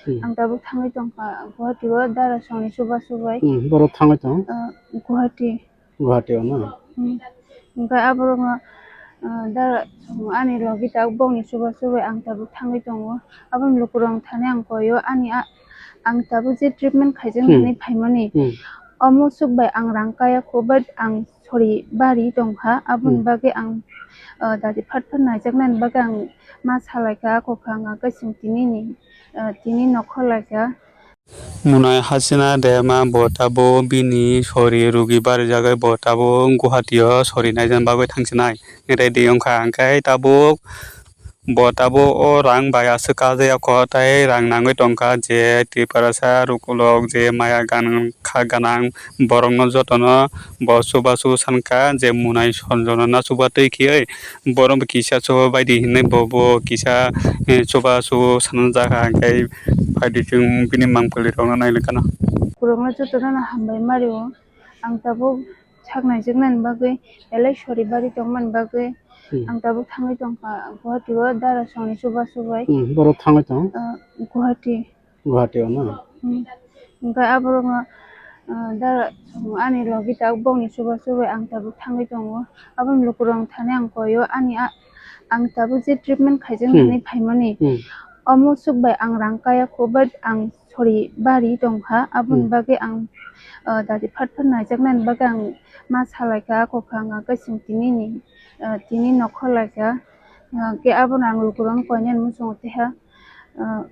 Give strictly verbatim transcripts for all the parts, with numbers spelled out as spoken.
Hmm. Ang tabuk thangwi tongkha Guwahati o dara songni chubachu bai. Hmm, borok thangwi tong? Ah, Guwahati. Guwahati o na? Hmm. Hwnkhe aborokno, ah, dara song ani logi tabuk bongni chubachu bai ang tabuk thangwi tongo. Aboni lukurok thani ang koio ani a-, ang tabuk je treatment khaijak Hmm. hinwi phaimani. Hmm. Omo swk bai ang rang kaya kho, but ang sori bari tongkha, aboni Hmm. bagwi ang, ah, dati phat phat naijaknani bagwi ang ma salaikha, ako kha ang kaising tinini, ah, tini nokho laikha. Munai Hasina Dema bo tabuk bini sori rugi barijagwi bo tabuk Guwahati o sori naijani bagwi thangsinai ready wngkha, hwnkhe tabuk bo tabuk o rang bai aswk kajak ya kho, tei rang nangwi tongkha je Tiprasa rukulok je maya ganang kha ganang borokno jotono bo chubachu sankha je Munai Sonjono na chuba twi khiui borok bo kisa chuba baidi hinwi bo, bo kisa, eh, chubachu sanjak kha, hwnkhe phaidi chwng bini mangpili rokno nailankha na. Borokno jotono hambai mario, ang tabuk sak naijaknani bagwi belai sori bari tongmani bagwi Hmm. ang tabuk thangwi tongkha Guwahati o dara songni chubachu bai. Hmm, borok thangwi tong? Ah, Guwahati. Guwahati o na? Hmm. Hwnkhe aborokno, ah, dara song ani logi tabuk bongni chubachu bai ang tabuk thangwi tongo. Aboni lukurok thani ang koio ani a-, ang tabuk je treatment khaijak Hmm. hinwi phaimani. Hmm. Omo swk bai ang rang kaya kho, but ang sori bari tongkha, aboni Hmm. bagwi ang, ah, dati phat phat naijaknani bagwi ang ma salaikha, ako kha ang kaising tinini, ah, tini nokho laikha. Ah, khe abono ang lukurokno koinani muchungo twiha, ah,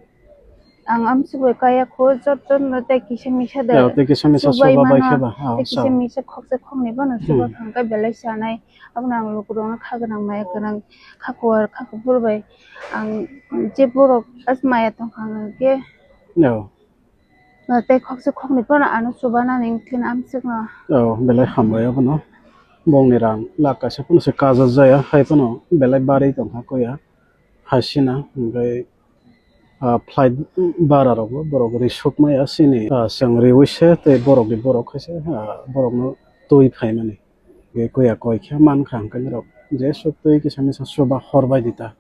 ang amsuk bai kaya kho, jotono tei kisa misa da Ya, tei kisa misa chubai chuba bai mano, khe ba, ah, tei kisa so. Misa khoksa khoknwi bono chuba Hmm. kha, hwnkhe belai chanai. Abono ang lukurokno kha gwnang maya gwnang, kha kuwar kha kuphur bai ang je borok as maya tongkha, hwnkhe Ya. Ah, tei khoksa khoknwi phano ano chubanani wngkhe amsukno. Oh, belai hambai abono. Bongni rang lakh kaisa phano se kajak jaya, hai phano belai barwi tongkha koya. Hasina, hwnkhe, ah, flight bara rokbo borok risuk maya sini, ah, chwng riwi se tei borokni borok khe se, ah, borokno twi phaimani. Ge koya koi khe mankha hwnkhe norok je suktwi kisa misa chuba hor bai di ta.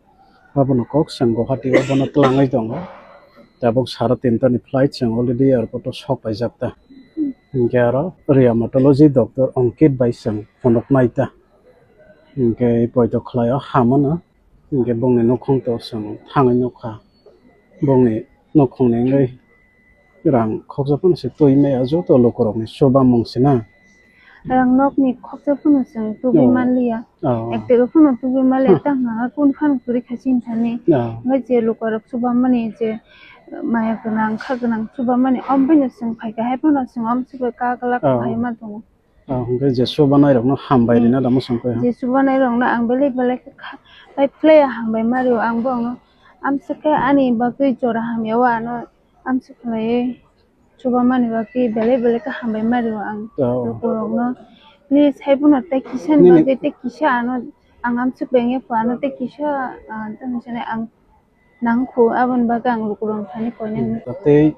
Abono kok chwng Guwahati o bono twlangwi tongo. Tabuk sara tinta ni flight chwng already airport o sok paijak ta. Hwnkhe aro rheumatology doctor Ankit bai chwng phunuk nai ta. Hwnkhe poito khlai o hamano. Hwnkhe bongni nukhung to chwng thangwi nukha. Bongni nukhungni wngwi rang khoksa phano se twi maya joto lukurokni chubamung se na. Rang nokni khoksa phano chwng tubui Oh. manliya. Oh. Ek tega phano tubui manliya, Hmm. tang ha kun phano kwrwi kha chini thani. Oh. Hwnkhe je lukurok chubamani je maya gwnang, kha gwnang chubamani, omo phano chwng phaikha, hai phano chwng omo se bai kaglak Oh. phai ma tongo. Ah, hwnkhe je chubanai rokno hambai Hmm. rina da mwsang khe. Je chubanai rokno ang belai belai khe kha-, bai phlai hambai ma rio ang bo, ang amswk khe ani bagwi jora hamya o ano amswk khlaiwi chubamani bagwi belai belai khe hambai ma rio ang Oh. Lukurokno. Please, hai bono tei kisa ni Nini- bagwi tei kisa ano ang amswk bai wngya pho ano tei kisa, ah, tamo sanai ang nang kho, aboni bagwi ang lukurok thani koinani. Hmm, tei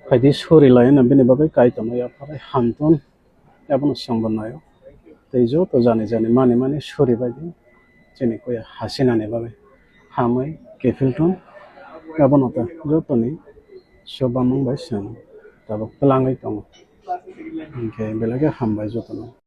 phaidi suri lai hwnna bini bagwi Kaitorno yapharwi hamtun, abono chwngbo naio. Tei joto jani jani mani mani suri bai di, chini koya hasinani bagwi hamwi kiphiltun, abono ta jotoni chubamung bai chwng tabuk twlangwi tongo. Hinkhe belai khe hambai jotono.